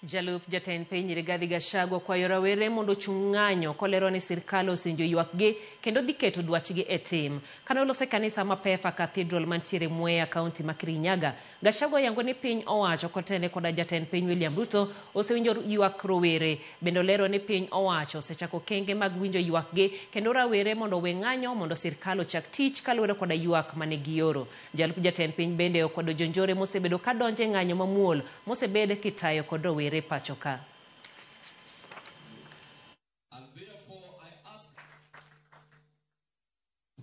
Jalup jatend piny Rigathi Gachagua kwayo rawere mondo ochung' ng'anyo kolero ni sirkal osewinjo ywakgi kendo dhi keto dwachgi e tim. Kane oloso e kanisa ma Pefa Cathedral mantiere Mwea, kaunti ma Kirinyaga, Gachagua oyango ni piny owacho kotene koda jatend piny William Ruto osewinjo ywak rowere. Bende olero ni piny owacho osechako okenge mag winjo ywakgi kendo rawere mondo owe ng'anyo mondo sirkal ochak tich kaluwore koda ywak mane gioro. Jalup jatend piny bende okwedo jonjore mosebedo kadonjo e ng'anyo mamuol mosebed kitayo kod rowere pacho ka. And therefore I ask.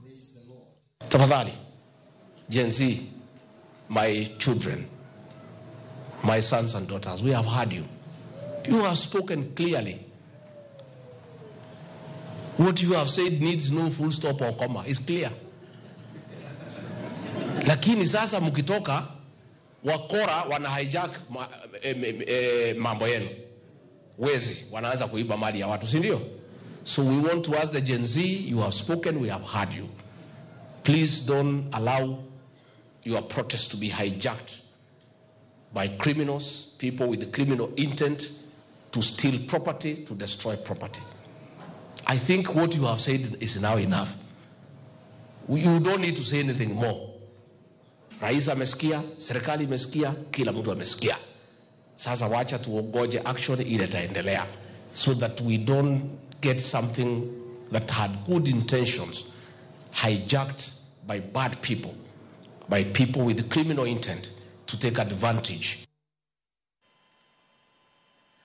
Praise the Lord. Tafadhali, Gen Z, my children, my sons and daughters, we have heard you. You have spoken clearly. What you have said needs no full stop or comma. It's clear. Lakini sasa mkitoka, wakora wana hijack mambo yenu. Wezi wanaanza kuiba mali ya watu, si ndio? So we want to ask the Gen Z, you have spoken, we have heard you. Please don't allow your protest to be hijacked by criminals, people with criminal intent to steal property, to destroy property. I think what you have said is now enough. You don't need to say anything more. Rais amesikia, serikali imesikia, kila mtu amesikia. Sasa wacha tuongoje action ile itaendelea so that we don't get something that had good intentions hijacked by bad people, by people with criminal intent to take advantage.